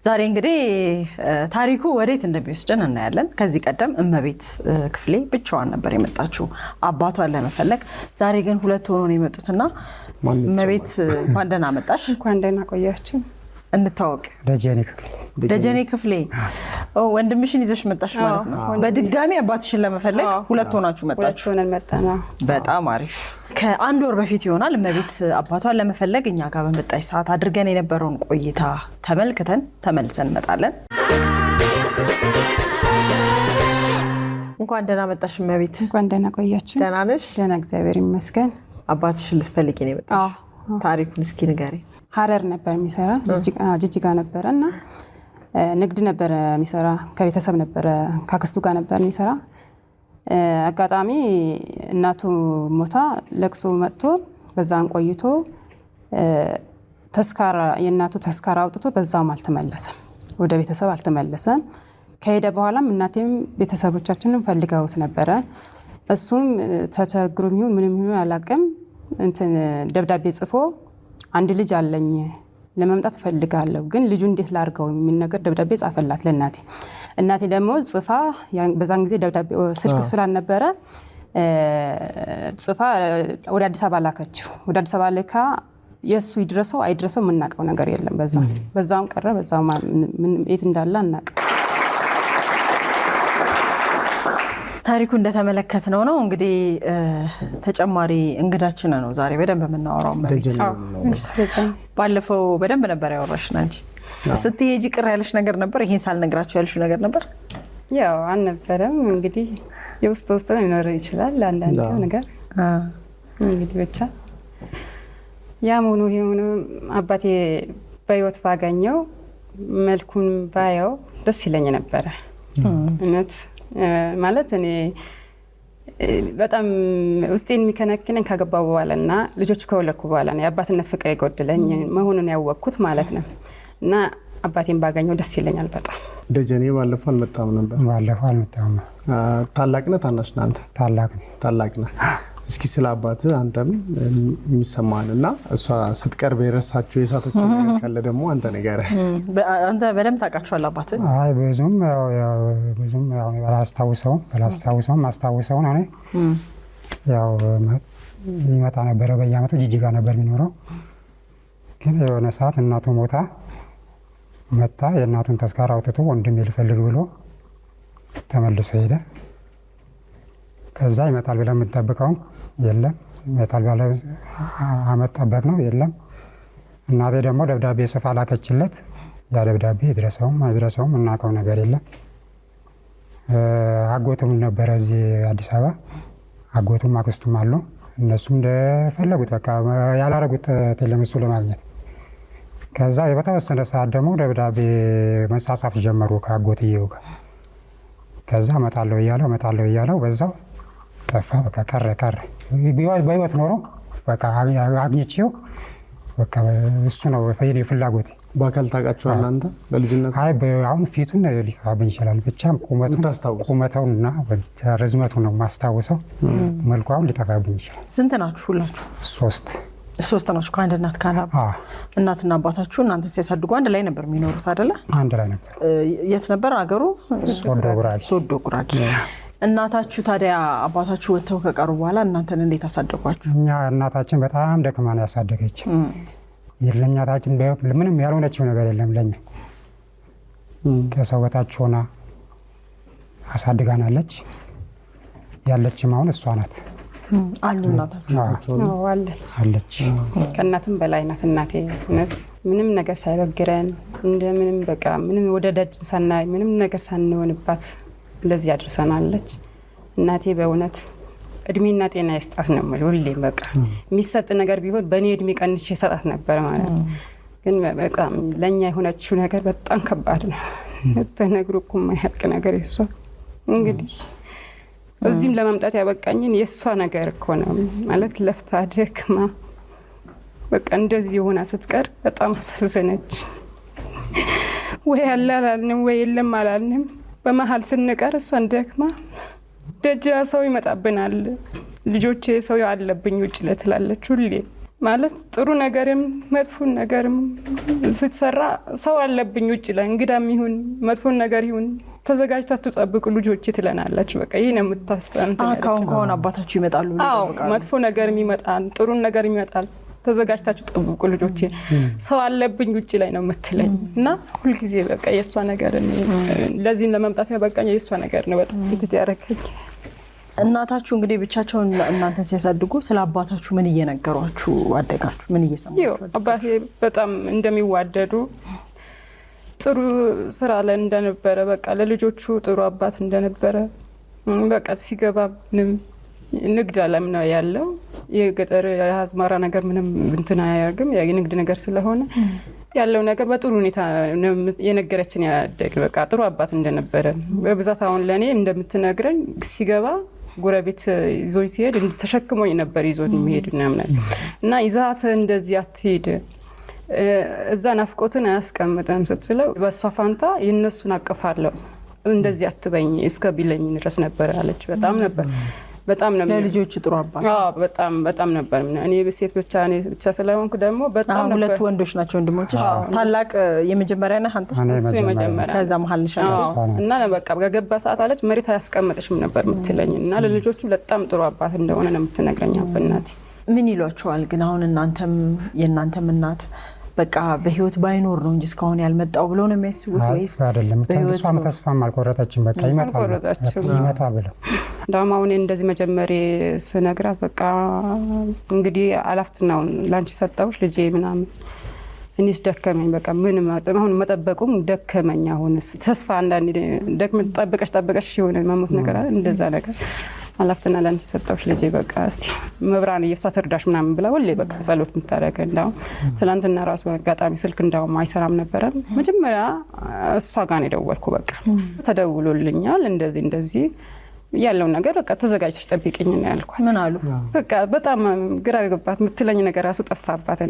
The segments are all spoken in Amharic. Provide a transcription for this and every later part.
ዛሬ እንግዲህ ታሪኩ ወዴት እንደሚወስደን እናያለን። ከዚህ ቀደም እመቤት ክፍሌ ብቻዋን ነበር የመጣችው አባቷን ለመፈለግ። ዛሬ ግን ሁለት ሆኖ ነው የመጡትና እመቤት እንኳን ደህና መጣሽ። እንኳን ደህና ቆያችሁ። እንታወቅ። ደጀኔ ክፍሌ። ደጀኔ ክፍሌ፣ ወንድምሽን ይዘሽ መጣሽ ማለት ነው። በድጋሚ አባትሽን ለመፈለግ ሁለት ሆናችሁ መጣችሁ። ሁለት ሆነን መጣን። በጣም አሪፍ። ከአንድ ወር በፊት ይሆናል እመቤት አባቷን ለመፈለግ እኛ ጋር በመጣች ሰዓት አድርገን የነበረውን ቆይታ ተመልክተን ተመልሰን እንመጣለን። እንኳን ደህና መጣሽ እመቤት። እንኳን ደህና ቆያችሁ። ደህና ነሽ? ደህና፣ እግዚአብሔር ይመስገን። አባትሽን ልትፈልጊ ነው የመጣሽ? ታሪኩን እስኪ ንገሪኝ። ሀረር ነበር የሚሰራ፣ ጅጅጋ ነበረ እና ንግድ ነበረ የሚሰራ። ከቤተሰብ ነበረ፣ ከአክስቱ ጋር ነበር የሚሰራ። አጋጣሚ እናቱ ሞታ ለቅሶ መጥቶ በዛን ቆይቶ ተስካራ የእናቱ ተስካራ አውጥቶ በዛውም አልተመለሰም፣ ወደ ቤተሰብ አልተመለሰም። ከሄደ በኋላም እናቴም ቤተሰቦቻችንን ፈልገውት ነበረ። እሱም ተቸግሮ ይሁን ምንም ይሁን አላውቅም፣ እንትን ደብዳቤ ጽፎ አንድ ልጅ አለኝ ለመምጣት እፈልጋለሁ፣ ግን ልጁ እንዴት ላድርገው የሚል ነገር ደብዳቤ ጻፈላት ለእናቴ። እናቴ ደግሞ ጽፋ፣ በዛን ጊዜ ደብዳቤ ስልክ ስላልነበረ ጽፋ ወደ አዲስ አበባ ላከችው። ወደ አዲስ አበባ ልካ የእሱ ይድረሰው አይድረሰው የምናውቀው ነገር የለም። በዛውን ቀረ። በዛው የት እንዳለ አናውቅም። ታሪኩ እንደተመለከትነው ነው እንግዲህ። ተጨማሪ እንግዳችን ነው ዛሬ በደንብ የምናወራው። ባለፈው በደንብ ነበር ያወራሽን አንቺ። ስትሄጂ ቅር ያለሽ ነገር ነበር? ይሄን ሳልነግራቸው ያልሽው ነገር ነበር? ያው አልነበረም። እንግዲህ የውስጥ ውስጥ ሊኖር ይችላል አንዳንድ ነገር እንግዲህ። ብቻ ያም ሆኖ ይሄ ሆኖ አባቴ በህይወት ባገኘው መልኩን ባየው ደስ ይለኝ ነበረ። እውነት ማለት እኔ በጣም ውስጤን የሚከነክነኝ ካገባሁ በኋላ እና ልጆቹ ከወለድኩ በኋላ ነው የአባትነት ፍቅር የጎደለኝ መሆኑን ያወቅኩት ማለት ነው። እና አባቴን ባገኘው ደስ ይለኛል በጣም። ደጀኔ ባለፈው አልመጣም ነበር። ባለፈው አልመጣም። ታላቅ ነህ ታናሽ ነህ አንተ? ታላቅ ነኝ። ታላቅ ነህ። እስኪ ስለ አባትህ አንተም የሚሰማህን እና እሷ ስትቀርብ የረሳችው የሳተችው ነገር ካለ ደግሞ አንተ ንገረህ። አንተ በደንብ ታውቃቸዋለህ አባትህን? አይ፣ ብዙም ያው ባላስታውሰውም አስታውሰውን እኔ ያው ይመጣ ነበረ በየዓመቱ፣ ጅጅጋ ነበር የሚኖረው። ግን የሆነ ሰዓት እናቱ ሞታ መጣ። የእናቱን ተስካር አውጥቶ ወንድሜ ልፈልግ ብሎ ተመልሶ ሄደ። ከዛ ይመጣል ብለን የምንጠብቀው የለም። ይመጣል ባለ አመጣበት ነው የለም። እናቴ ደግሞ ደብዳቤ ጽፋ ላከችለት። ያ ደብዳቤ ይድረሰውም አይድረሰውም እናውቀው ነገር የለም። አጎቱም ነበረ እዚህ አዲስ አበባ። አጎቱም አክስቱም አሉ። እነሱም እንደፈለጉት በቃ ያላረጉት የለም እሱ ለማግኘት። ከዛ በተወሰነ ሰዓት ደግሞ ደብዳቤ መጻጻፍ ጀመሩ ከአጎትየው ጋር። ከዛ እመጣለሁ እያለው እመጣለሁ እያለው በዛው ጠፋ። በቃ ቀረ ቀረ። በህይወት ኖሮ በቃ አግኝቼው በቃ እሱ ነው የእኔ ፍላጎት። በአካል ታውቃቸዋለህ አንተ በልጅነት? አይ፣ አሁን ፊቱን ሊጠፋብኝ ይችላል። ብቻ ቁመቱንና ርዝመቱ ነው የማስታውሰው። መልኩ አሁን ሊጠፋብኝ ይችላል። ስንት ናችሁ ሁላችሁ? ሶስት። ሶስት ናችሁ ከአንድ እናት ከአንድ አባት። እናትና አባታችሁ እናንተ ሲያሳድጉ አንድ ላይ ነበር የሚኖሩት አይደለ? አንድ ላይ ነበር። የት ነበር አገሩ? ሶዶ ጉራጌ። ሶዶ ጉራጌ። እናታችሁ ታዲያ አባታችሁ ወጥተው ከቀሩ በኋላ እናንተን እንዴት አሳደጓችሁ? እኛ እናታችን በጣም ደክማ ነው ያሳደገች። ለእናታችን ምንም ያልሆነችው ነገር የለም። ለኛ ከሰው በታች ሆና አሳድጋናለች። ያለችም አሁን እሷ ናት። አሉ እናታችሁ? አለች። አለች። ከእናትም በላይ ናት እናቴ። እውነት ምንም ነገር ሳይበግረን እንደምንም በቃ ምንም ወደ ደጅ ሳናይ ምንም ነገር ሳንሆንባት እንደዚህ ያደርሰናለች። እናቴ በእውነት እድሜና ጤና ይስጣት ነው የምልህ። ሁሌም በቃ የሚሰጥ ነገር ቢሆን በእኔ እድሜ ቀንሼ ሰጣት ነበር ማለት ነው። ግን በጣም ለእኛ የሆነችው ነገር በጣም ከባድ ነው። ተነግሮ እኮ የማያልቅ ነገር የሷ። እንግዲህ እዚህም ለመምጣት ያበቃኝን የእሷ ነገር እኮ ነው ማለት። ለፍታ ደክማ በቃ እንደዚህ የሆና ስትቀር በጣም አሳዘነች። ወይ አለ አላልንም ወይ የለም አላልንም። በመሀል ስንቀር እሷን ደክማ ደጃ ሰው ይመጣብናል፣ ልጆቼ ሰው አለብኝ ውጭ ላይ ትላለች ሁሌ። ማለት ጥሩ ነገርም መጥፎን ነገርም ስትሰራ ሰው አለብኝ ውጭ ላይ እንግዳም ይሁን መጥፎን ነገር ይሁን ተዘጋጅታችሁ ጠብቁ ልጆች ትለናለች። በቃ ይሄ ነው የምታስተምር። ካሁን ከሆነ አባታችሁ ይመጣሉ። አዎ መጥፎ ነገር ይመጣል፣ ጥሩ ነገር ይመጣል። ተዘጋጅታችሁ ጠብቁ ልጆቼ፣ ሰው አለብኝ ውጭ ላይ ነው የምትለኝ እና ሁልጊዜ በቃ የእሷ ነገር ለዚህም ለመምጣት ያበቃኝ የእሷ ነገር ነው። በጣም እንትን ያደረገኝ። እናታችሁ እንግዲህ ብቻቸውን እናንተን ሲያሳድጉ ስለ አባታችሁ ምን እየነገሯችሁ አደጋችሁ? ምን እየሰማችሁ? አባቴ በጣም እንደሚዋደዱ ጥሩ ስራ ላይ እንደነበረ በቃ ለልጆቹ ጥሩ አባት እንደነበረ በቃ ሲገባ ምንም ንግድ አለም ነው ያለው። የገጠር የአዝመራ ነገር ምንም እንትን አያደርግም። የንግድ ነገር ስለሆነ ያለው ነገር በጥሩ ሁኔታ የነገረችን ያደግ በቃ ጥሩ አባት እንደነበረ በብዛት አሁን ለእኔ እንደምትነግረኝ ሲገባ ጎረቤት ይዞኝ ሲሄድ ተሸክሞኝ ነበር ይዞኝ የሚሄድ ምናምን እና ይዛት እንደዚህ አትሄድ እዛ ናፍቆትን አያስቀምጥም ስትለው በእሷ ፋንታ የእነሱን አቅፋለሁ እንደዚህ አትበኝ እስከ ቢለኝ ድረስ ነበር አለች። በጣም ነበር በጣም ነው ለልጆቹ ጥሩ አባት። አዎ በጣም በጣም ነበር። እኔ ሴት ብቻ እኔ ብቻ ስለሆንኩ ደግሞ በጣም ነበር። ሁለት ወንዶች ናቸው ወንድሞችሽ? ታላቅ የመጀመሪያ ነህ አንተ? እሱ የመጀመሪያ ከዛ መሀል ነሽ አንቺ። እና በቃ በገባ ሰዓት አለች መሬት አያስቀምጥሽም ነበር የምትለኝ እና ለልጆቹ በጣም ጥሩ አባት እንደሆነ ነው የምትነግረኝ እናቴ። ምን ይሏቸዋል ግን አሁን እናንተም የእናንተም እናት በቃ በህይወት ባይኖር ነው እንጂ እስካሁን ያልመጣው ብሎ ነው የሚያስቡት ወይስ አይደለም? እሷም ተስፋም አልቆረጠችም። በቃ ይመጣል ብለው እንደውም አሁን እንደዚህ መጀመሪ ስነግራት በቃ እንግዲህ አላፍትናውን ላንቺ ሰጠሁሽ ልጄ ምናምን እኔስ ደከመኝ በቃ ምንም አሁን መጠበቁም ደከመኝ። አሁንስ ተስፋ አንዳንዴ ደክመሽ ጠብቀሽ ጠብቀሽ የሆነ መሞት ነገር አለ እንደዛ ነገር አላፍትና ላንቺ ሰጠሁሽ ልጄ በቃ እስቲ መብራን እየሷ ትርዳሽ ምናምን ብላ ሁሌ በቃ ጸሎት የምታደርገ። እንዳውም ትናንትና ራሱ አጋጣሚ ስልክ እንዳውም አይሰራም ነበረ። መጀመሪያ እሷ ጋር ነው የደወልኩ። በቃ ተደውሎልኛል እንደዚህ እንደዚህ ያለውን ነገር በቃ ተዘጋጅተሽ ጠብቂኝ ነው ያልኳት። ምን አሉ? በቃ በጣም ግራ ገባት። የምትለኝ ነገር ራሱ ጠፋባት።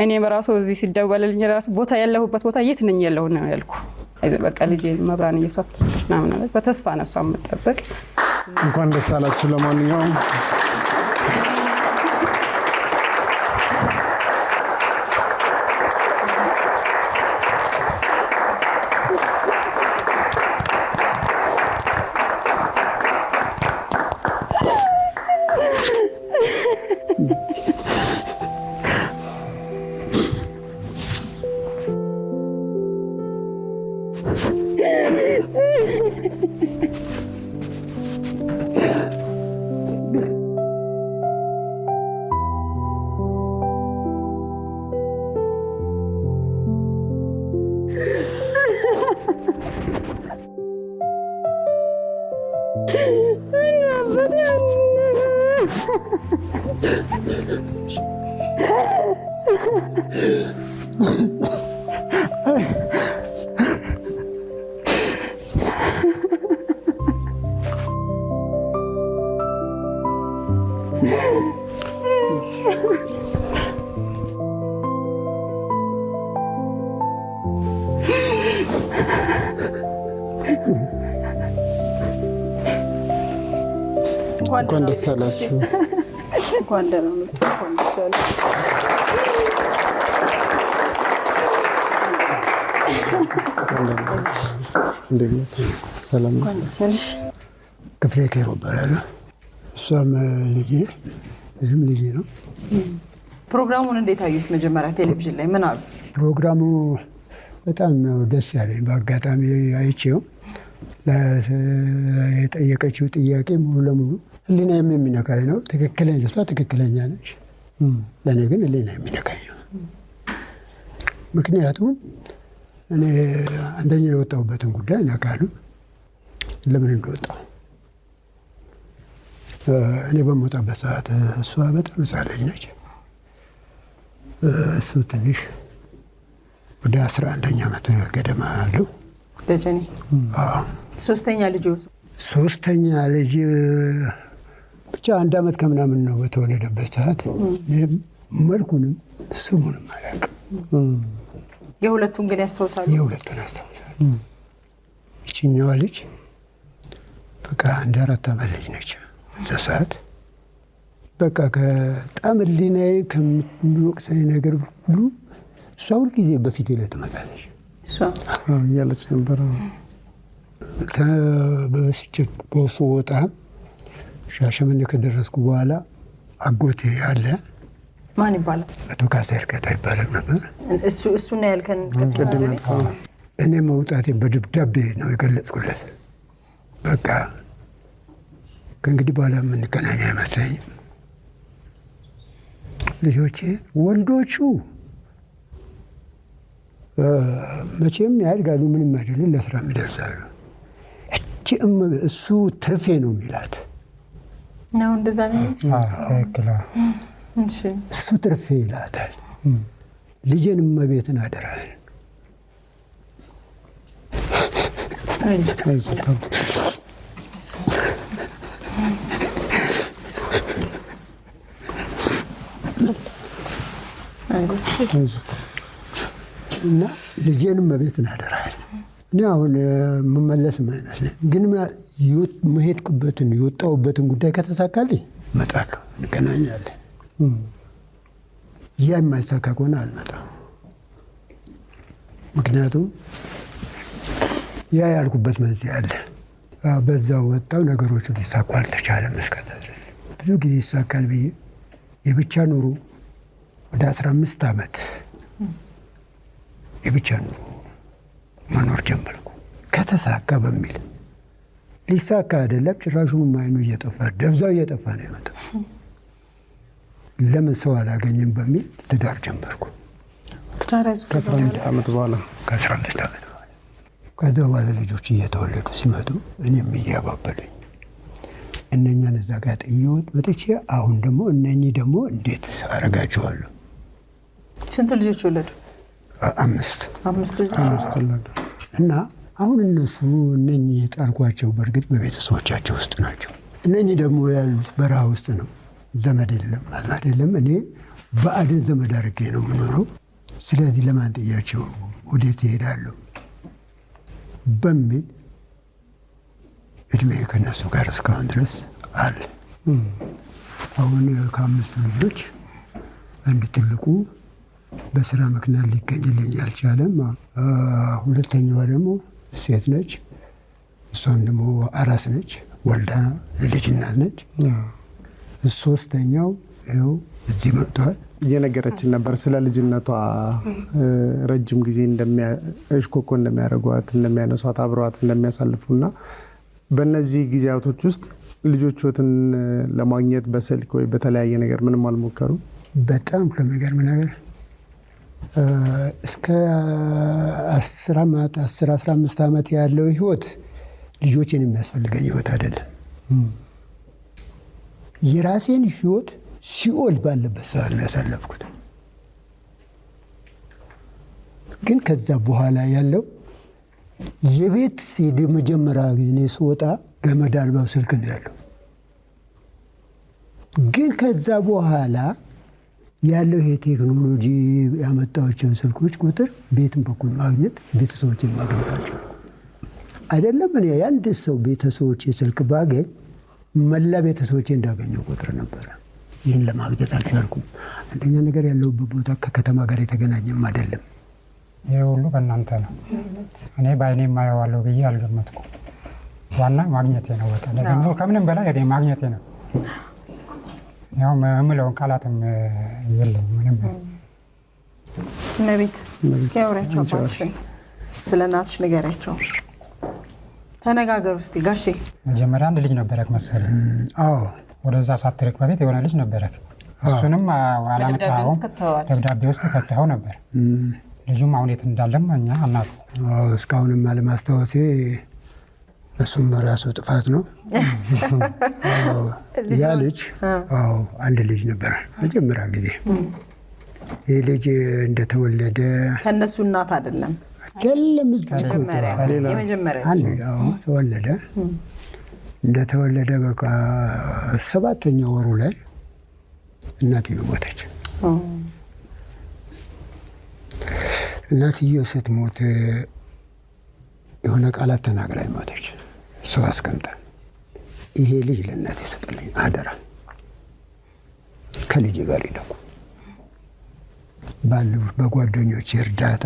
እኔ በራሱ እዚህ ሲደወልልኝ ራሱ ቦታ ያለሁበት ቦታ የት ነኝ ያለሁ ነው ያልኩ። በቃ ልጄ መብራን እየሷ ትርዳሽ ምናምን አለች። በተስፋ ነው እሷ የምጠብቅ። እንኳን ደስ አላችሁ። ለማንኛውም እንኳን ደስ አላችሁ። እንኳን ደህና መጡ። እንኳን ደስ ያላችሁ። እንዴት ነህ? ሰላም ነው? እንኳን ደስ ያለሽ። ክፍሌ ኬሮ እባላለሁ። እሷም ልጄ እዚህም ልጄ ነው። ፕሮግራሙን እንዴት አዩት? መጀመሪያ ቴሌቪዥን ላይ ምን አሉ? ፕሮግራሙ በጣም ነው ደስ ያለኝ። በአጋጣሚ አይቼው የጠየቀችው ጥያቄ ሙሉ ለሙሉ ሕሊናዬም የሚነካኝ ነው። ትክክለኛ እሷ ትክክለኛ ነች። ለእኔ ግን ሕሊና የሚነካኝ ነው። ምክንያቱም እኔ አንደኛ የወጣሁበትን ጉዳይ እናውቃለሁ፣ ለምን እንደወጣሁ። እኔ በምወጣበት ሰዓት እሷ በጣም ሕፃን ልጅ ነች። እሱ ትንሽ ወደ 11ኛ ዓመት ገደማ አለው። ደጀኔ ሶስተኛ ልጅ ሶስተኛ ልጅ ብቻ 1 ዓመት ከምናምን ነው በተወለደበት ሰዓት። እኔም መልኩንም ስሙንም አላውቅም። የሁለቱን ግን ያስታውሳሉ? የሁለቱን አስታውሳለሁ። ይችኛዋ ልጅ በቃ 1 4 ዓመት ልጅ ነች በዛ ሰዓት። በቃ በጣም ሕሊናዬ ከሚወቅሰኝ ነገር ሁሉ እሷ ሁልጊዜ በፊቴ ላይ ትመጣለች። እሷ እያለች ነበረ። በብስጭት በውስጥ ወጣ። ሻሸመኔ ከደረስኩ በኋላ አጎቴ አለ ማን ይባላል? አቶ ካሳ እርገታ ይባላል ነበር። እሱ ነው ያልከን ቅድም ያልከው እኔ መውጣቴ በደብዳቤ ነው የገለጽኩለት። በቃ ከእንግዲህ በኋላ የምንገናኝ አይመስለኝም። ልጆቼ ወንዶቹ መቼም ያድጋሉ፣ ምንም አይደሉም፣ ለስራም ይደርሳሉ። እቺ እሱ ትርፌ ነው የሚላት ነው እንደዛ ነው። ትክክል። እሺ እሱ ትርፌ ይላታል። ልጄን እመቤትን አደራህን አይዞህ አይዞህ። እና ልጄን እመቤትን አደራህን። እኔ አሁን የምመለስም አይመስለኝም፣ ግን መሄድኩበትን የወጣሁበትን ጉዳይ ከተሳካልኝ እመጣለሁ፣ እንገናኛለን። ያ የማይሳካ ከሆነ አልመጣም። ምክንያቱም ያ ያልኩበት መንስኤ አለ። በዛው ወጣው ነገሮቹ ሊሳኩ አልተቻለም። እስከዛ ድረስ ብዙ ጊዜ ይሳካል ብዬ የብቻ ኑሮ ወደ 15 ዓመት የብቻ ኑሮ መኖር ጀመርኩ። ከተሳካ በሚል ሊሳካ አይደለም፣ ጭራሹን አይኑ እየጠፋ ደብዛው እየጠፋ ነው የመጣው። ለምን ሰው አላገኝም በሚል ትዳር ጀመርኩ። ትዳር ያዙ። ከ15 ዓመት በኋላ ከ15 ዓመት በኋላ ከዛ በኋላ ልጆች እየተወለዱ ሲመጡ እኔም እያባበሉኝ እነኛን እዛ ጋር ጥዬ መጥቼ አሁን ደግሞ እነኚህ ደግሞ እንዴት አረጋቸዋለሁ? ስንት ልጆች ወለዱ? 5 5 ልጆች። እና አሁን እነሱ እነኚህ የጣልኳቸው በእርግጥ በቤተሰቦቻቸው ውስጥ ናቸው። እነኚህ ደግሞ ያሉት በረሃ ውስጥ ነው። ዘመድ የለም፣ አዝማድ የለም። እኔ ባዕድን ዘመድ አድርጌ ነው የምኖረው። ስለዚህ ለማን ጥያቸው ወዴት ይሄዳሉ በሚል እድሜ ከነሱ ጋር እስካሁን ድረስ አለ። አሁን ከ5 ልጆች አንድ ትልቁ በስራ ምክንያት ሊገኝልኝ አልቻለም። ሁለተኛዋ ደግሞ ሴት ነች። እሷም ደግሞ አራስ ነች፣ ወልዳ የልጅ እናት ነች። ሶስተኛው ይኸው እዚህ መጥቷል። እየነገረችን ነበር ስለ ልጅነቷ፣ ረጅም ጊዜ እሽኮኮ እንደሚያደርጓት፣ እንደሚያነሷት፣ አብረዋት እንደሚያሳልፉና በእነዚህ ጊዜያቶች ውስጥ ልጆችዎትን ለማግኘት በስልክ ወይ በተለያየ ነገር ምንም አልሞከሩ? በጣም ከሚገርም ነገር እስከ 10 ዓመት 10 15 ዓመት ያለው ህይወት ልጆቼን የሚያስፈልገኝ ህይወት አይደለም። የራሴን ህይወት ሲኦል ባለበት ሰዓት ነው ያሳለፍኩት። ግን ከዛ በኋላ ያለው የቤት መጀመሪያ እኔ ስወጣ ገመድ አልባው ስልክ ነው ያለው። ግን ከዛ በኋላ ያለው ይሄ ቴክኖሎጂ ያመጣቸው ስልኮች ቁጥር ቤትም በኩል ማግኘት ቤተሰቦችን ማግኘት አልቻልኩም። አይደለም እኔ የአንድ ሰው ቤተሰቦቼ ስልክ ባገኝ መላ ቤተሰቦቼ እንዳገኘው ቁጥር ነበረ። ይህን ለማግኘት አልቻልኩም። አንደኛ ነገር ያለሁበት ቦታ ከከተማ ጋር የተገናኘም አይደለም። ይሄ ሁሉ በእናንተ ነው። እኔ በአይኔ የማየዋለሁ ብዬ አልገመትኩም። ዋና ማግኘቴ ነው። በቃ ደግሞ ከምንም በላይ እኔ ማግኘቴ ነው። ያው የምለውን ቃላትም የለኝም ምንም። እመቤት እስኪ አውሪያቸው አባትሽን፣ ስለ እናትሽ ንገሪያቸው፣ ተነጋገሩ እስቲ ጋሼ። መጀመሪያ አንድ ልጅ ነበረክ መሰለኝ። አዎ። ወደዛ ሳትርቅ በፊት የሆነ ልጅ ነበረክ። እሱንም አላመጣኸውም፣ ደብዳቤ ውስጥ ከተኸው ነበር። ልጁም አሁን የት እንዳለም እኛ አናውቅም። አዎ፣ እስካሁንም አለማስታወሴ እሱም ራሱ ጥፋት ነው። ያ ልጅ አዎ፣ አንድ ልጅ ነበር መጀመሪያ ጊዜ። ይህ ልጅ እንደተወለደ ከነሱ እናት አይደለም አይደለም፣ የመጀመሪያ አንድ አዎ፣ ተወለደ። እንደተወለደ በቃ 7ኛ ወሩ ላይ እናትየው ሞተች። እናትየው ስትሞት የሆነ ቃላት ተናግራ ሞተች። ሰው አስቀምጣ ይሄ ልጅ ለእናቴ ስጥልኝ አደራ፣ ከልጄ ጋር ሄደኩ። ባሉ በጓደኞች እርዳታ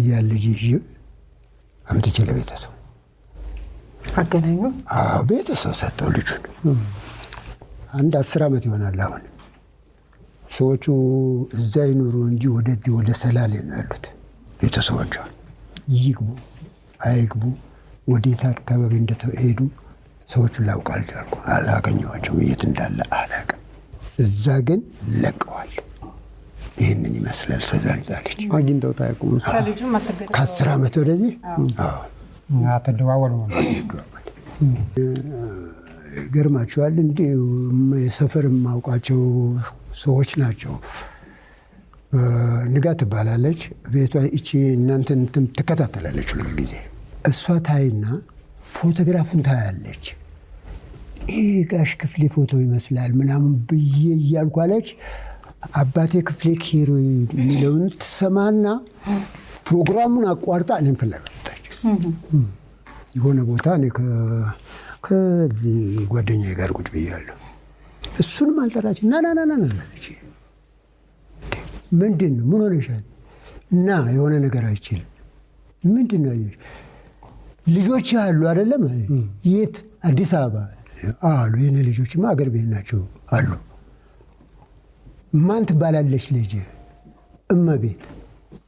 ያን ልጅ ይዤ አምጥቼ ለቤተሰብ አገናኙ። አዎ ቤተሰብ ሰጠው ልጁን። አንድ 10 ዓመት ይሆናል አሁን። ሰዎቹ እዛ ይኑሩ እንጂ ወደዚህ ወደ ሰላሌ ነው ያሉት ቤተሰቦቿ። ይግቡ አይግቡ ወዴት አካባቢ እንደተሄዱ ሰዎቹን ላውቅ አልቻልኩም። አላገኘኋቸውም፣ የት እንዳለ አላውቅም። እዛ ግን ለቀዋል። ይህንን ይመስላል ሰዛንጻ ልጅ አግኝተውት አያውቁም። ከልጁም አትገናኙም። ከ10 ዓመት ወደዚህ አዎ አትደዋወሉ ነው። ገርማቸዋል። እንዲህ የሰፈር የማውቃቸው ሰዎች ናቸው። ንጋት ትባላለች። ቤቷ እቺ እናንተን እንትን ትከታተላለች ሁል ጊዜ። እሷ ታይና ፎቶግራፉን ታያለች። ይህ ጋሽ ክፍሌ ፎቶ ይመስላል ምናምን ብዬ እያልኩ አለች። አባቴ ክፍሌ ኬሮ የሚለውን ትሰማና ፕሮግራሙን አቋርጣ እኔን ፍለጋ መጣች። የሆነ ቦታ እኔ ከዚህ ጓደኛዬ ጋር ቁጭ ብያለሁ። እሱንም አልጠራች። ና ና ና ና አለች። ምንድን ነው? ምን ሆነሻል? እና የሆነ ነገር አይችልም። ምንድን ነው? ልጆች አሉ አይደለም? የት? አዲስ አበባ አሉ። የኔ ልጆችማ አገር ቤት ናቸው አሉ። ማን ትባላለች ልጅ? እመቤት።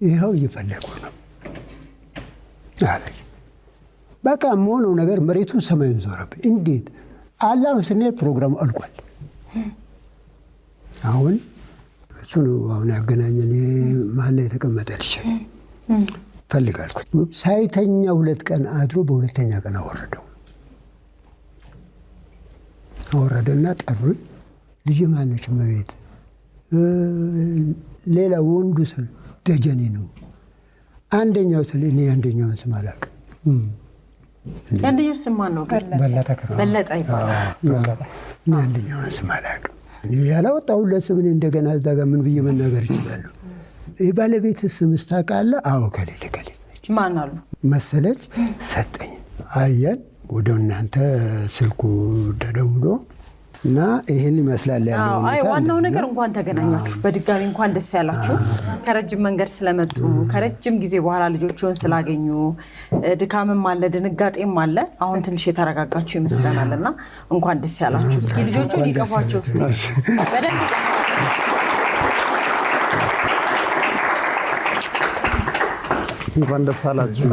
ይኸው እየፈለጉ ነው አለች። በቃ የምሆነው ነገር መሬቱን ሰማዩን ዞረብኝ። እንዴት አላሁን ስንሄድ ፕሮግራሙ አልቋል። አሁን እሱ ነው አሁን ያገናኘን። መሀል ላይ የተቀመጠ ልጅ ፈልጋልኩ። ሳይተኛ 2 ቀን አድሮ በሁለተኛ ቀን አወረደው። አወረደና ጠሩኝ። ልጅ ማነች? እመቤት። ሌላ ወንዱ ስል ደጀኔ ነው። አንደኛው ስል እኔ አንደኛውን ስም አላውቅም። የአንደኛው ስም ማን ነው? በለጠ ክፍሌ። በለጠ ይባላል። በለጠ። እኔ አንደኛውን ስም አላውቅም። እኔ ያላወጣሁለት ስም እኔ እንደገና እዛ ጋር ምን ብዬ መናገር እችላለሁ? የባለቤት ስም ታውቃለህ? አዎ ከሌለ ከሌለ ነች ማን አሉ? መሰለች። ሰጠኝ። አየን ወደ እናንተ ስልኩ ተደውሎ እና ይሄን ይመስላል ያለው አይ ሁኔታ። ዋናው ነገር እንኳን ተገናኛችሁ፣ በድጋሚ እንኳን ደስ ያላችሁ። ከረጅም መንገድ ስለመጡ ከረጅም ጊዜ በኋላ ልጆቹን ስላገኙ ድካምም አለ ድንጋጤም አለ። አሁን ትንሽ የተረጋጋችሁ ይመስለናል እና እንኳን ደስ ያላችሁ። እስኪ ልጆቹን ይቀፏቸው እስኪ በደንብ እንኳን ደስ አላችሁ።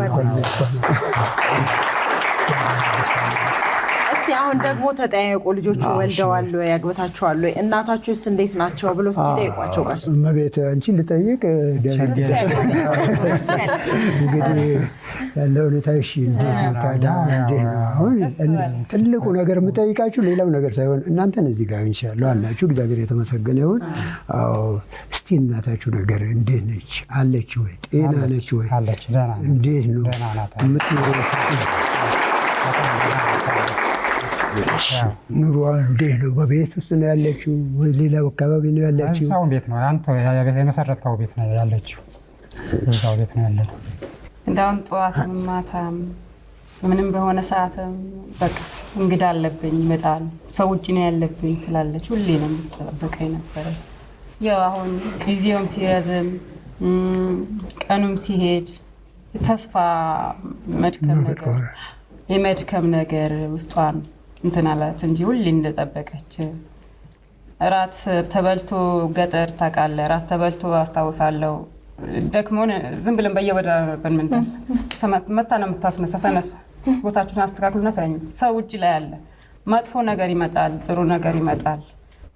እስቲ አሁን ደግሞ ተጠያየቁ። ልጆቹ ወልደዋል ወይ አግብታችኋል ወይ እናታችሁስ እንዴት ናቸው ብሎ እስኪ ጠይቋቸው። ጋሽ እመቤት አንቺን ልጠይቅ እንግዲህ ያለው ሁኔታ እሺ፣ እንዴት ነው ታዲያ? እንዴት ነው አሁን? ትልቁ ነገር የምጠይቃችሁ ሌላው ነገር ሳይሆን እናንተን እዚህ ጋር አግኝቻለሁ አላችሁ፣ እግዚአብሔር የተመሰገነ ይሁን። አዎ፣ እስቲ እናታችሁ ነገር እንዴት ነች? አለች ወይ? ጤና ነች ወይ? አለች፣ ደህና ናት። እንዴት ነው ደህና ናት። የምትኖረው? ኑሯ እንዴት ነው? በቤት ውስጥ ነው ያለችው ወይ ሌላው አካባቢ ነው ያለችው? እዛው ቤት ነው አንተ የመሰረትከው ቤት ነው ያለችው። እዛው ቤት ነው ያለችው። እንዳሁን ጠዋትም ማታም ምንም በሆነ ሰዓትም በቃ እንግዳ አለብኝ ይመጣል፣ ሰው ውጭ ነው ያለብኝ ትላለች። ሁሌ ነው የምትጠብቀኝ ነበረ። ያው አሁን ጊዜውም ሲረዝም ቀኑም ሲሄድ ተስፋ መድከም ነገር የመድከም ነገር ውስጧን እንትን አላት እንጂ ሁሌ እንደጠበቀች። እራት ተበልቶ ገጠር ታውቃለህ፣ እራት ተበልቶ አስታውሳለሁ። ደክሞን ዝም ብለን በየወዳ ነበር ምንድን መታ ነው የምታስነሳ። ተነሱ ቦታችሁን አስተካክሉና ተኙ። ሰው ውጭ ላይ አለ። መጥፎ ነገር ይመጣል፣ ጥሩ ነገር ይመጣል።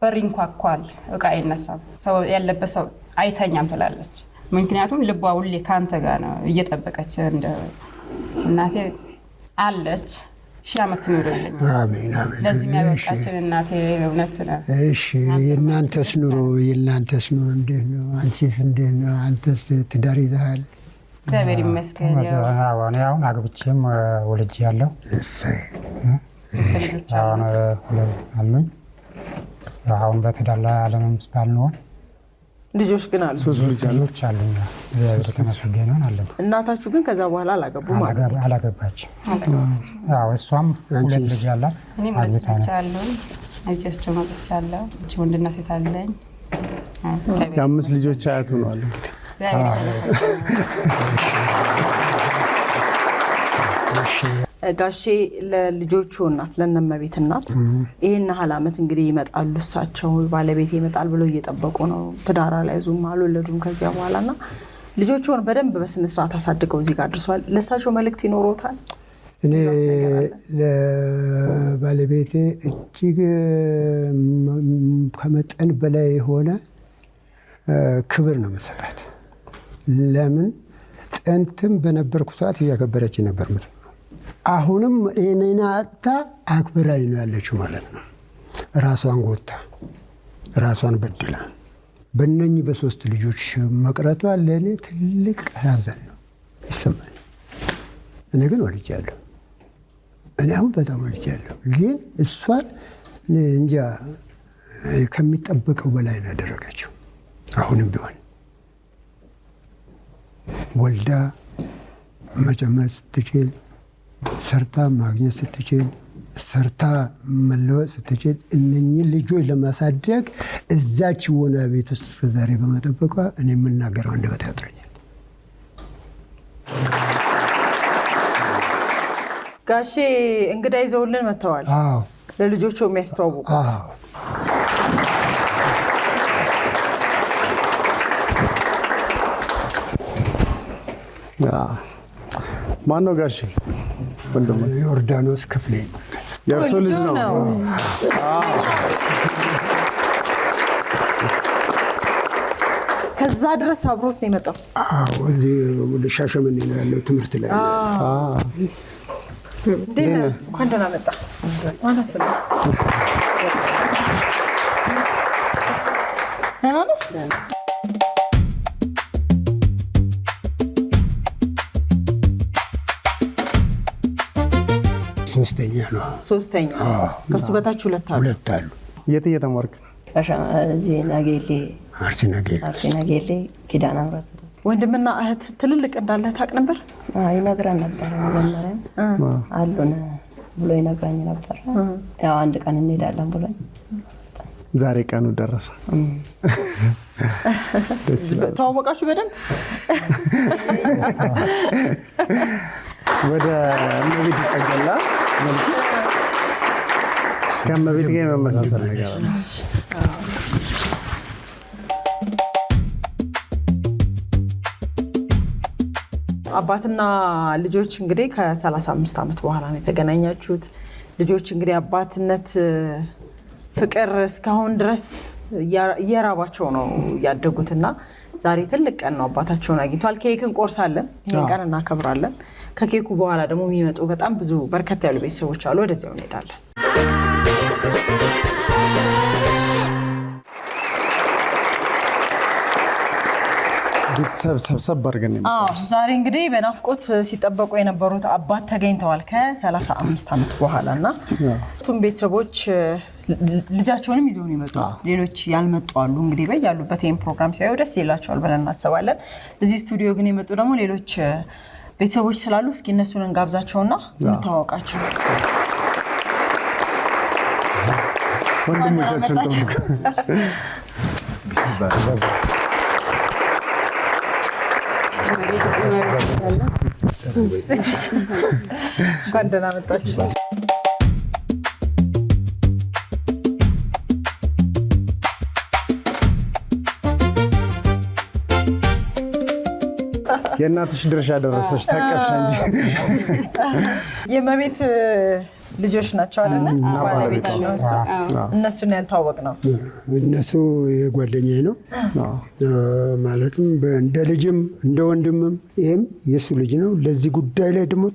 በር ይንኳኳል፣ እቃ አይነሳም። ሰው ያለበት ሰው አይተኛም ትላለች። ምክንያቱም ልቧ ሁሌ ከአንተ ጋር ነው እየጠበቀች። እንደ እናቴ አለች ሺህ ዓመት ትኑርልኝ። አሜን አሜን። ለዚህ የሚያበቃችን እናቴ እውነት ነው። እሺ የእናንተስ ኑሮ የእናንተስ ኑሮ እንዴት ነው? አንቺስ እንዴት ነው? አንተስ ትዳር ይዘሃል? እግዚአብሔር ይመስገን። ያው እኔ አሁን አግብቼም ወልጄ ያለው እሰይ። ሶስት ልጆች አሁን አሉት። ሁለት አሉኝ። አሁን በትዳር ላይ አለምም ባልንሆን ልጆች ግን አሉ። ሶስት ልጅ አሉ። ልጆች አሉኝ። እግዚአብሔር የተመሰገነ ይሁን አለኝ። እናታችሁ ግን ከዛ በኋላ አላገቡም አሉ። አላገባችም። ያው እሷም ሁለት ልጅ አላት። እኔም ሁለት አግብታ ልጆች ነው። አሉኝ። አይቻቸው መጥቻለሁ። እቺ ወንድና ሴት አለኝ። የ5 ልጆች አያቱ ነው አለ። ጋሼ ለልጆቹ እናት ለነመቤት እናት ይሄን ያህል አመት እንግዲህ ይመጣሉ እሳቸው ባለቤት ይመጣል ብለው እየጠበቁ ነው። ትዳር አልያዙም፣ አልወለዱም ከዚያ በኋላና ልጆቹን በደንብ በስነ ስርዓት አሳድገው እዚህ ጋር ደርሰዋል። ለእሳቸው መልእክት ይኖሮታል? እኔ ለባለቤቴ እጅግ ከመጠን በላይ የሆነ ክብር ነው የምሰጣት። ለምን ጥንትም በነበርኩ ሰዓት እያከበረች ነበር ማለት ነው። አሁንም እኔን አጥታ አክብራኝ ነው ያለችው ማለት ነው። ራሷን ጎታ ራሷን በድላ በእነኚህ በ3 ልጆች መቅረቷ ለእኔ ትልቅ ሐዘን ነው ይሰማኝ። እኔ ግን ወልጃለሁ። እኔ አሁን በጣም ወልጃለሁ። ግን እሷን እንጃ ከሚጠበቀው በላይ ነው ያደረገችው። አሁንም ቢሆን ወልዳ መጨመር ስትችል፣ ሰርታ ማግኘት ስትችል፣ ሰርታ መለወጥ ስትችል እነኚህ ልጆች ለማሳደግ እዛች ወና ቤት ውስጥ እስከዛሬ በመጠበቋ እኔ የምናገረው አንደበት ያጥረኛል። ጋሼ እንግዳ ይዘውልን መጥተዋል። አዎ። ለልጆቹ የሚያስተዋውቁ። አዎ። ማን ነው ጋሼ? ወንድሙ ዮርዳኖስ ክፍሌ። የእርሶ ልጅ ነው? ከዛ ድረስ አብሮት ነው የመጣው? አዎ፣ እዚህ ወደ ሻሸመኔ ነው ያለው ትምህርት ላይ። እንዴት ነህ? እንኳን ደህና መጣ። ማነው ስምህ? ደህና ነህ? ሶስተኛ ነው። ሶስተኛ። ከሱ በታች ሁለት አሉ። ሁለት አሉ። የት እየተማርክ ነው? እዚህ ናጌሌ። አርሲ ናጌሌ። አርሲ ናጌሌ ኪዳነ ምሕረት። ወንድምና እህት ትልልቅ እንዳለ ታውቅ ነበር? አዎ፣ ይነግረን ነበር። መጀመሪያም አሉን ብሎ ይነግረኝ ነበር። ያው አንድ ቀን እንሄዳለን ብሎኝ ዛሬ ቀኑ ደረሰ። ደስ ይላል። ተዋወቃችሁ በደንብ? ወደ እመቤት ይጠጋላ። ከእመቤት ጋር የመመሳሰል ነገር አለ። አባትና ልጆች እንግዲህ ከ35 ዓመት በኋላ ነው የተገናኛችሁት። ልጆች እንግዲህ አባትነት ፍቅር እስካሁን ድረስ እየራባቸው ነው ያደጉትና ዛሬ ትልቅ ቀን ነው፣ አባታቸውን አግኝቷል። ኬክ እንቆርሳለን፣ ይሄን ቀን እናከብራለን። ከኬኩ በኋላ ደግሞ የሚመጡ በጣም ብዙ በርከት ያሉ ቤተሰቦች አሉ። ወደዚያው እንሄዳለን። ቤተሰብ ሰብሰብ አድርገን ነው አዎ፣ ዛሬ እንግዲህ በናፍቆት ሲጠበቁ የነበሩት አባት ተገኝተዋል ከ35 ዓመት በኋላ እና ሁለቱም ቤተሰቦች ልጃቸውንም ይዘው ነው የመጡት። ሌሎች ያልመጡ አሉ። እንግዲህ በያሉበት ይሄን ፕሮግራም ሲያዩ ደስ ይላቸዋል ብለን እናስባለን። እዚህ ስቱዲዮ ግን የመጡ ደግሞ ሌሎች ቤተሰቦች ስላሉ እስኪ እነሱን እንጋብዛቸውና እንተዋወቃቸው። ወንድሞቻችን ጠብቁ። እንኳን ደህና መጣችሁ። የእናትሽ ድርሻ ደረሰሽ፣ ታቀፍሽ እንጂ። የእመቤት ልጆች ናቸው አይደለ? እና ባለቤቷ ነው እሱ። እነሱን ያልተዋወቅነው። እነሱ የጓደኛዬ ነው። ማለትም እንደ ልጅም እንደ ወንድምም ይሄም የሱ ልጅ ነው። ለዚህ ጉዳይ ላይ ደግሞ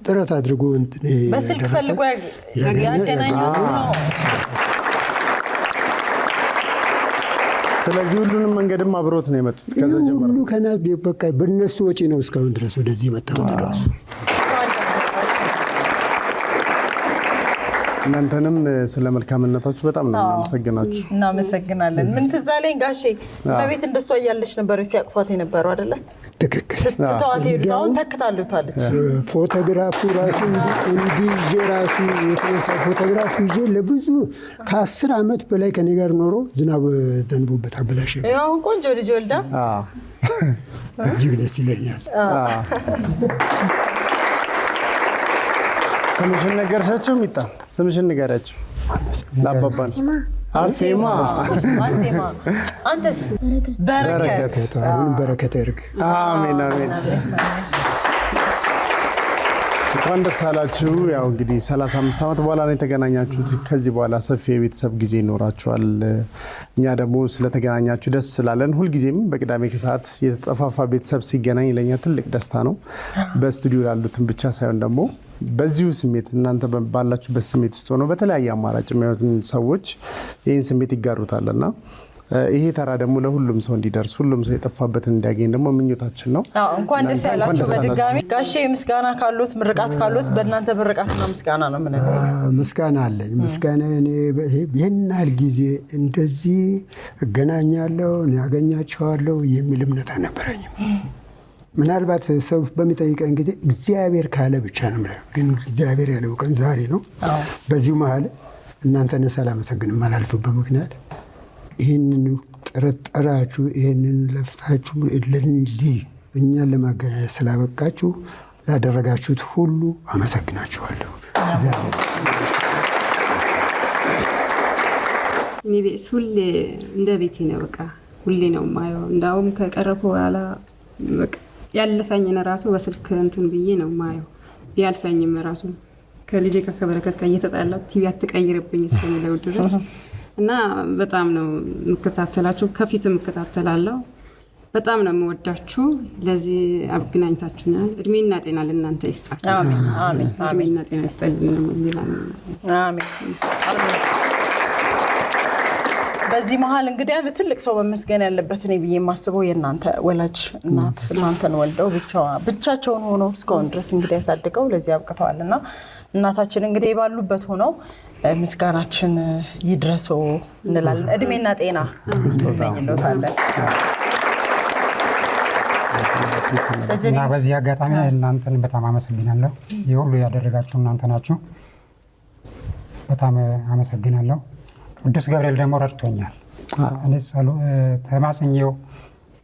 ጥረት አድርጎ እንትን በስልክ የደረሰ ፈልጎ ያገናኙት ነው። ስለዚህ ሁሉንም መንገድም አብሮት ነው የመጡት። ከዛ ይሄ ጀምሮ ሁሉ ከና በቃ በእነሱ ወጪ ነው እስካሁን ድረስ ወደዚህ የመጣሁት ራሱ። እናንተንም ስለ መልካምነታችሁ በጣም ነው የምናመሰግናችሁ። እናመሰግናለን። ምን ትዝ አለኝ ጋሼ፣ እመቤት እንደሷ እያለች ነበር ሲያቅፏት የነበረው አይደለ? ትክክል። ትተዋት ሄዱት። አሁን ተክታለታለች። ፎቶግራፉ ራሱ እንዲህ ይዤ ራሱ የተነሳ ፎቶግራፍ ይዤ ለብዙ ከ10 ዓመት በላይ ከኔ ጋር ኖሮ ዝናብ ዘንቦበት አበላሸ። ይኸው አሁን ቆንጆ ልጅ ወልዳ እጅግ ደስ ይለኛል። ስምሽን ነገርሻቸው? ሚጣ ስምሽን ንገሪያቸው ለአባባ። አርሴማ። አርሴማ። አንተስ? በረከት። አሁንም በረከት ያድርግ። አሜን አሜን። እንኳን ደስ አላችሁ። ያው እንግዲህ 35 ዓመት በኋላ ነው የተገናኛችሁት። ከዚህ በኋላ ሰፊ የቤተሰብ ጊዜ ይኖራችኋል። እኛ ደግሞ ስለተገናኛችሁ ደስ ስላለን ሁልጊዜም በቅዳሜ ከሰዓት የተጠፋፋ ቤተሰብ ሲገናኝ ለእኛ ትልቅ ደስታ ነው። በስቱዲዮ ላሉትን ብቻ ሳይሆን ደግሞ በዚሁ ስሜት እናንተ ባላችሁበት ስሜት ውስጥ ሆነው በተለያየ አማራጭ የሚሆኑትን ሰዎች ይህን ስሜት ይጋሩታል እና ይሄ ተራ ደግሞ ለሁሉም ሰው እንዲደርስ ሁሉም ሰው የጠፋበትን እንዲያገኝ ደግሞ ምኞታችን ነው። አዎ፣ እንኳን ደስ እናንተ እንኳን ያላችሁ። ደስ አላችሁ። በድጋሚ ጋሼ ምስጋና ካሉት ምርቃት ካሉት በእናንተ ምርቃትና ምስጋና ነው የምንለው። ምስጋና አለኝ። ምስጋና እኔ ይህን ያህል ጊዜ እንደዚህ እገናኛለሁ እኔ ያገኛቸዋለሁ የሚል እምነት አልነበረኝም። ምናልባት ሰው በሚጠይቀኝ ጊዜ እግዚአብሔር ካለ ብቻ ነው የምለው። ግን እግዚአብሔር ያለው ቀን ዛሬ ነው። በዚሁ መሀል እናንተን ሳላመሰግንም አላልፍበት ምክንያት ይህንን ጥረጠራችሁ ይህንን ለፍታችሁ ለዚህ እኛን ለማገናኘት ስላበቃችሁ ላደረጋችሁት ሁሉ አመሰግናችኋለሁ። እግዚአብሔር እኔ ቤት ሁሌ እንደ ቤቴ ነው። በቃ ሁሌ ነው የማየው። እንዳውም ከቀረብኩ በኋላ በቃ ያለፈኝን ራሱ በስልክ እንትን ብዬ ነው የማየው። ቢያልፈኝም ራሱ ከልጄ ጋር ከበረከት ጋር እየተጣላ ቲቪ አትቀይርብኝ እስከሚለው ድረስ እና በጣም ነው የምከታተላችሁ። ከፊትም እከታተላለሁ። በጣም ነው የምወዳችሁ። ለዚህ አገናኝታችሁኛል። እድሜና ጤና ለእናንተ ይስጣችሁ። አሜን አሜን አሜን እድሜና ጤና ይስጠልን። ሌላ አሜን አሜን። በዚህ መሀል እንግዲህ አንድ ትልቅ ሰው መመስገን ያለበት እኔ ብዬ የማስበው የእናንተ ወላጅ እናት እናንተን ወልደው ብቻቸውን ሆነው እስካሁን ድረስ እንግዲህ ያሳድገው ለዚህ አብቅተዋል እና እናታችን እንግዲህ ባሉበት ሆነው ምስጋናችን ይድረሰው እንላለን። እድሜና ጤና እንመኝልዎታለን። እና በዚህ አጋጣሚ እናንተን በጣም አመሰግናለሁ። ይህ ሁሉ ያደረጋችሁ እናንተ ናችሁ። በጣም አመሰግናለሁ። ቅዱስ ገብርኤል ደግሞ ረድቶኛል። እኔ ተማጽኜው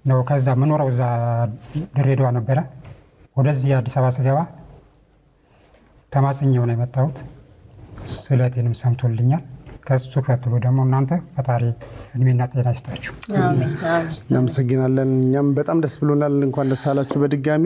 ነው። ከዛ ምኖረው እዛ ድሬዳዋ ነበረ። ወደዚህ አዲስ አበባ ስገባ ተማጽኜው ነው የመጣሁት። ስለቴንም ሰምቶልኛል። ከሱ ቀጥሎ ደግሞ እናንተ ፈጣሪ እድሜና ጤና ይስጣችሁ። አሜን አሜን። እናመሰግናለን። እኛም በጣም ደስ ብሎናል። እንኳን ደስ አላችሁ በድጋሚ።